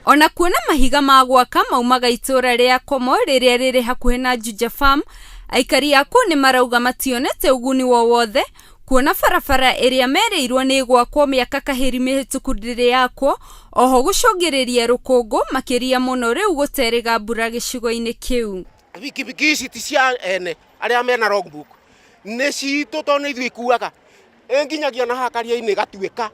Ona kuona mahiga ma gwaka maumaga itũra rĩa Komo rĩrĩa rĩrĩ hakuhĩ na Juja Farm, aikari a kũu nĩ marauga mationete ũguni wowothe kuona barabara ĩrĩa merĩirwo nĩ ĩgwakwo mĩaka kahĩri mĩhĩtũku ndĩrĩ yakwo, oho gũcũngĩrĩria rũkũngũ makĩria mũno rĩu gũterĩga mbura gĩcigo-inĩ kĩu. Bikibiki ici ti cia ene arĩa mena logbook, nĩ citũ tondũ nĩ ithuĩ ikuaga. Ĩ nginyagia na haha karia-inĩ ĩgatuĩka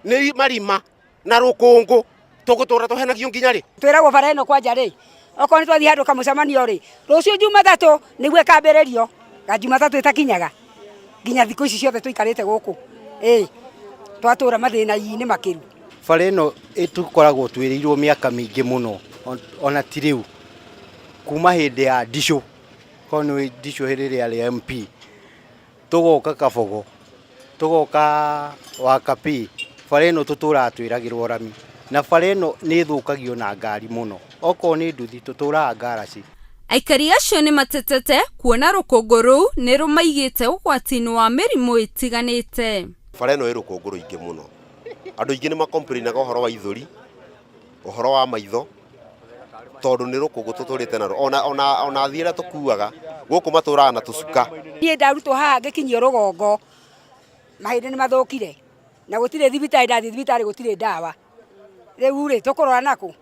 nĩ marima na rũkũngũ, tũgũtũra tũhenagio nginya rĩ? Twĩragwo bara ĩno kwanja rĩ, okorwo nĩ twathiĩ handũ kamũcemanio rĩ, rũciũ Jumatatũ nĩguo ĩkambĩrĩrio, na Jumatatũ ĩtakinyaga nginya thikũ ici ciothe tũikarĩte gũkũ, ĩ twatũra mathĩna-inĩ makĩru. Bara ĩno tũkoragwo twĩrĩirwo mĩaka mĩingĩ mũno ona ti rĩu, kuma hĩndĩ ya Ndicũ, korwo nĩ Ndicũ hĩndĩ ĩrĩa arĩ MP, tũgoka Kabogo, tũgoka Wakapee, bara ĩno tũtũraga twĩragĩrwo rami, na bara ĩno nĩ ĩthũkagio na ngari mũno, okorwo nĩ nduthi tũtũraga ngaraci. Aikari acio nĩ matetete kuona rũkũngũ rũu nĩ rũmaigĩte ũgwati-inĩ wa mĩrimũ ĩtiganĩte. Bara ĩno ĩ rũkũngũ rũingĩ mũno, andũ aingĩ nĩ makomplainaga ũhoro wa ithũri, ũhoro wa maitho, tondũ nĩ rũkũngũ tũtũrĩte naruo, ona athii arĩa tũkuaga gũkũ matũraga na tũcuka. Niĩ ndarutwo haha ngĩkinyio rũgongo, mahĩndĩ nĩ mathũkire na gũtirĩ thibitarĩ, ndathiĩ thibitarĩ gũtirĩ ndawa. Rĩu rĩ, tũkũrora nakũ?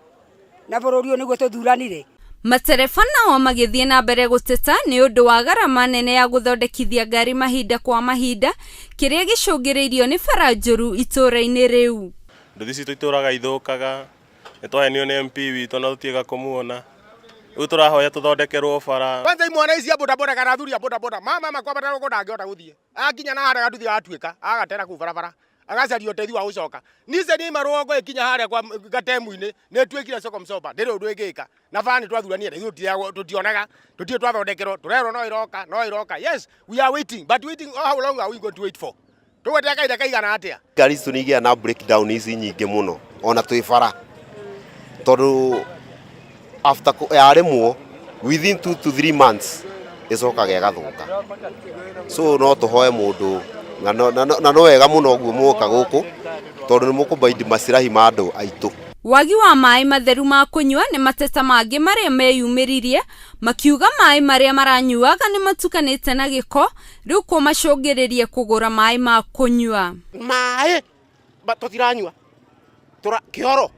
Na bũrũri ũyũ nĩguo tũthuranire. Matereba nao magĩthiĩ na mbere gũteta nĩ ũndũ wa garama nene ya gũthondekithia ngari mahinda kwa mahinda, kĩrĩa gĩcũngĩrĩirio nĩ bara njũru itũũra-inĩ rĩu. Nduthi citũ itũraga ithũkaga, nĩ twahenio nĩ MP witũ na tũtiĩga kũmuona. Rĩu tũrahoya tũthondekerwo bara. Kwanza imwana ici cia bodaboda kana athuri a bodaboda mama makwambata rũgũrũ ndangĩhota gũthiĩ akinya na harĩa gatuthi gatuĩka agatera kũu barabara agacaria ũteithio wa gũcoka. Nissan yauma rũgongo ĩkinya harĩa kwa gatemu-inĩ nĩ ĩtuĩkire soko msoba ndĩrĩ ũndũ ĩngĩka na bara nĩ twathuranire ithuĩ tũtionaga tũtirĩ twathondekerwo tũrerwo no ĩroka no ĩroka. Yes, we are waiting, but waiting, how long are we going to wait for? Tũgweterera kahinda kaigana atĩa? Ngari citũ nĩ igĩaga na breakdown ici nyingĩ mũno ona twĩ bara tondũ after yarĩmwo within 2 to 3 months ĩcokaga ĩgathũka. So no tũhoe mũndũ na no wega mũno ũguo mwoka gũkũ tondũ nĩ mũkũ maslahi ma andũ aitũ. Wagi wa maĩ matheru ma kũnyua nĩ mateta mangĩ marĩa meyumĩririe makiuga maĩ marĩa maranyuaga nĩ matukanĩte na gĩko rĩu kũmacũngĩrĩria kũgũra maĩ ma kũnyua. Maĩ tũtiranyua tũra kĩoro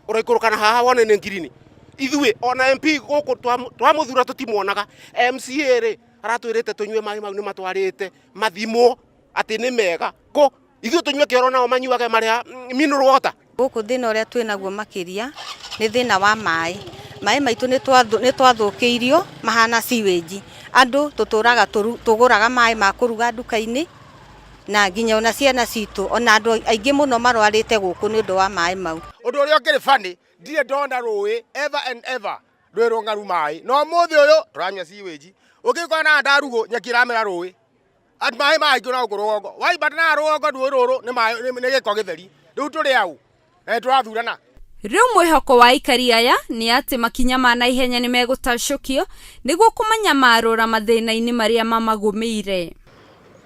ũraikũrũka na haha wone nĩ ngirini. Ithuĩ ona MP gũkũ twamũthura tũtimuonaga. MCA rĩ aratwĩrĩte tũnyue maĩ mau nĩ matwarĩte mathimwo atĩ nĩ mega kũ ithuĩ tũnyue kĩoro nao manyuage marĩa mineral water. Gũkũ thĩna ũrĩa twĩ naguo makĩria nĩ thĩna wa maĩ. Maĩ maitũ nĩ twathũkĩirio mahana sewage. Andũ tũtũraga tũgũraga maĩ ma kũruga nduka-inĩ na nginya ona ciana citũ ona andũ aingĩ mũno marwarĩte gũkũ nĩ ũndũ wa maĩ mau. Ũndũ ũrĩa ũkĩrĩ funny, ndirĩ ndona rũĩ ever and ever rwĩ rũng'aru maĩ, no ũmũthĩ ũyũ tũranyua sewage. Ũngĩkora na ndarugũ nyeki ĩramera rũĩ, maĩ maraingĩ na gũkũ rũgongo, waambata na rũgongo rũĩ rũrũ nĩ maĩ nĩ gĩko gĩtheri. Rĩu tũrĩ aũ na nĩtũrathurana. Rĩu mwĩhoko wa aikari aya nĩ atĩ makinya ma naihenya nĩ megũtacũkio nĩguo kũmanyamarũra mathĩna-inĩ marĩa mamagũmĩire.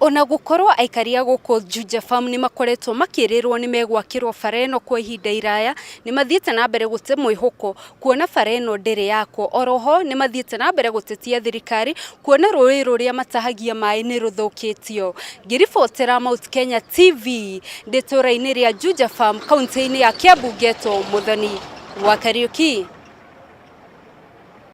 Ona gũkorwo aikari a gũkũ Juja Farm nĩ makoretwo makĩrĩrwo nĩ megwakĩrwo bara ĩno kwa ihinda iraya, nĩ mathiĩte na mbere gũte mwĩhoko kuona bara ĩno ndĩrĩ yakwo. Oroho nĩ mathiĩte na mbere gũtetia thirikari kuona rũĩ rũrĩa matahagia maĩ nĩ rũthũkĩtio. Ngĩribotera Mount Kenya TV ndĩ itũũra-inĩ rĩa Juja Farm kaunti-inĩ ya Kiambu ngetwo Muthoni wa Kariuki.